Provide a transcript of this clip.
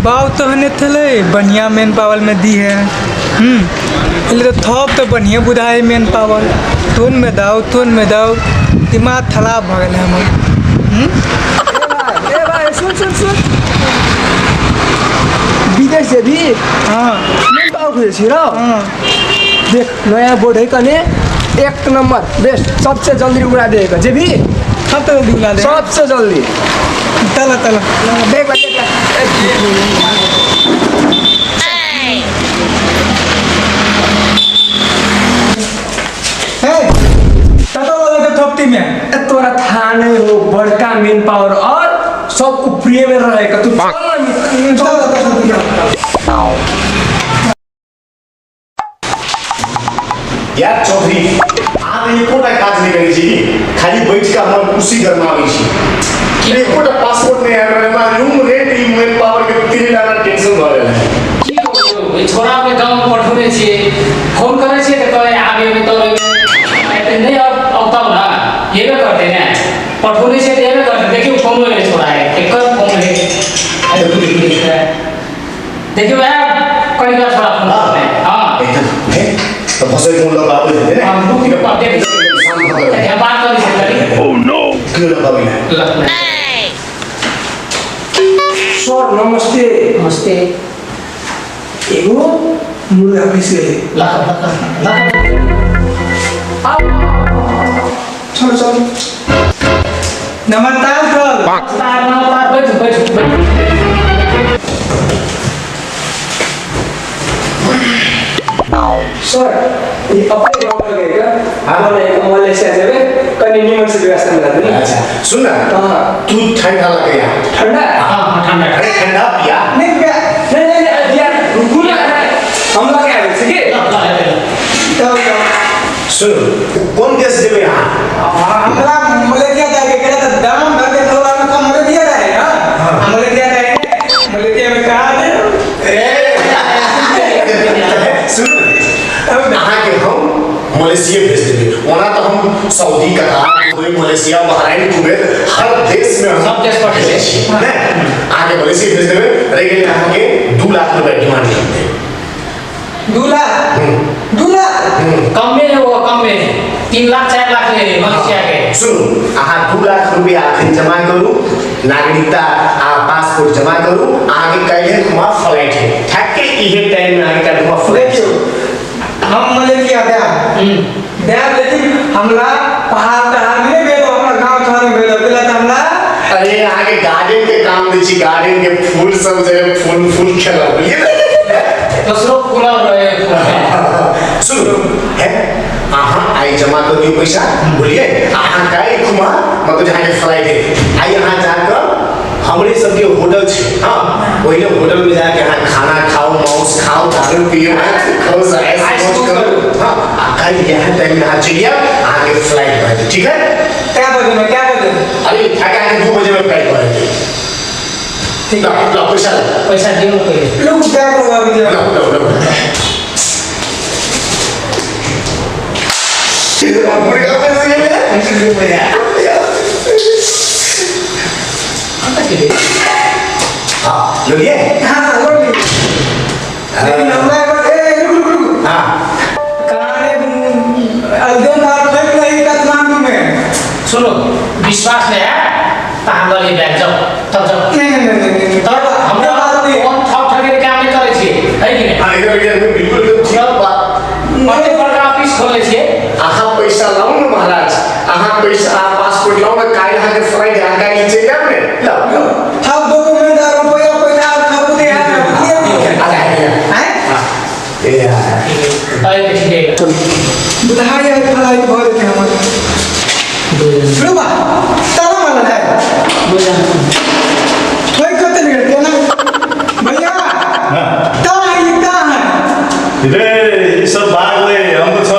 बाव तो हने थले बढ़िया मेन पावल में दी है। इसलिए तो थप तो बढ़िया बुझा है मेन पावल तोन में दाओ तोन में दाओ दिमाग खराब भ गेल हमर। ए भाई सुन सुन सुन, विदेश जेबी? हाँ। मेन पावर खोजे छी र? हाँ। देख नया बोर्ड है कने एक नंबर बेस्ट, सबसे जल्दी उड़ा देगा जेबी। हम तो जल्दी उड़ा दे सबसे जल्दी। तला तला देख भाई, देख। हे ततो वाला के थपटी में ए, तोरा थाहा नहीं हो बड़का मेन पावर और सब ऊपरी में रहेगा तू। चल चल चल। यार चौधरी, अहाँ तऽ एकोटा काज नहि करै छी, खाली बैठ कऽ हमर कुर्सी गरमाबै छी। एकोटा पासपोर्ट नहि आबि रहल, हमरा रूम रेंट ई मेन पावर के 3 लाख टेंशन भऽ गेल है। की कहू, ई छोरा के गाँव में पठौने छियै, फोन करै छियै तऽ कहै आबे एबै तब एबै, एते नहि औतौ ना, एबे करतै ने, पठौने छियै तऽ एबे करतै। देखियौ फोन एलै छोरा के, केकर फोन है, देखियौ वएह कनिका छोरा फोन करतै। हाँ एकदम है तऽ फसै कोन लऽ कऽ आबै हेतै ने? हाँ, रुक रुक, देख शांत भऽ गेल। हम बात करै छियै कनि। के लऽ कऽ आबै है? ल। सर नमस्ते। नमस्ते। एगो मुर्गा फंसि गेलै। लख लख लख। चल चल। नमस्कार सर। नमस्कार नमस्कार, बैठू बैठू बैठू। सर ये अपने गाँव में गए क्या? हाँ एक मलेशिया जेबे कनी निमन से व्यवस्था मिला दे। अच्छा सुन ना। हाँ। तू ठंडा लगे यार। ठंडा? हाँ हाँ ठंडा। अरे ठंडा पिया। नहीं पिया, नहीं नहीं नहीं यार रुकू ना, हम लगे आए छी के। ल ल ल। चल चल। सुन कोन देश जेबै अहाँ? हमरा मलेशिया जाके करे तो दाम भर के थोड़ा में कम मलेशिया जाए। हां मलेशिया जाए, मलेशिया में कहा दे। सुन अहाँके हम मलेशिया भेज देबै। ओना तऽ हम Saudi, Qatar, Dubai, Malaysia, Bahrain, Kuwait हर देश में हम सब देश पर भेजै छी ने, अहाँके मलेशिया भेज देबै। रहि गेलै अहाँके 2 लाख रुपया डिमांड लगतै। 2 लाख? 2 लाख कम में वो कम में 3 लाख 4 लाख ले मलेशिया के। सुनू अहाँ 2 लाख रुपया अखन जमा करू, नागरिकता आ पासपोर्ट जमा करू, अहाँके काल्हि खुमा फ्लाइट है, ठेके इहे टाइम में अहाँके काल्हि खुमा फ्लाइट। देखियो हम मलेशिया जायब लेकिन हमरा पहाड़ तहाड़ में नहीं भेजो, हमरा गाँव शहर में भेजो। पहले तो हमरा अरे अहाँके गार्डन के काम दै छी, गार्डन के फूल सब जे फूल फूल खेलब बुझलियै ने? दोसरो फूल रहे। सुनू है अहाँ आइ जमा कर दियौ पैसा बुझलियै, अहाँ काल्हि खुमा मतलब जे अहाँके फ्लाइट है आइ अहाँ जाकऽ हमरे सबके होटल छै। हाँ ओहिने होटल में जाके अहाँ खाना खाओ, मांस खाओ, दारू पियो, खाओ, ऐश मौज करू। हाँ आ काल्हि इएह टाइम में अहाँ चलि आयब, अहाँके फ्लाइट भऽ जेतै। ठीक है? क्या बजे में क्या बजे? अरे ठाके अहाँके 2 बजे में फ्लाइट भऽ जेतै। ठीक लाओ लाओ पैसा लाओ। पैसा दियौ पहिले। लोग बैग लगा दीजिए। लाओ लाओ लाओ। मुर्गा फंसि गेलै। हाँ लोलिए। हाँ लोग लेकिन हमरा एक बार ए रुक रुक रुक। हाँ कहानी अलदेन और फेंक नहीं काठमांडू में। सुनो विश्वास नहीं है तो हम लगे बैठ जाओ तब जाओ। नहीं नहीं नहीं नहीं तब हमरा बात नहीं। फोन ठक ठक के काम नहीं करै छियै है कि नहीं? हाँ एकदम एकदम बिल्कुल एकदम ठीक बात। कते बड़का ऑफिस खोलले छियै। अहाँ पैसा लाउ ने महाराज, अहाँ पैसा पासपोर्ट लाउ ने, काल्हि अहाँके फ्लाइट अहाँ काल्हि चलि आयब ने। लाउ लाउ। हम डॉक्यूमेंट और रुपया पैसा और सब कुछ यहाँ है। हैं? ए यार अरे ठीक है। बुधाई है फ्लाइट भर देते हमारे। रुबा ताला मारना है। कोई कते नहीं करते ना भैया। ताला है ये ताला है। रे सब भाग ले, हम तो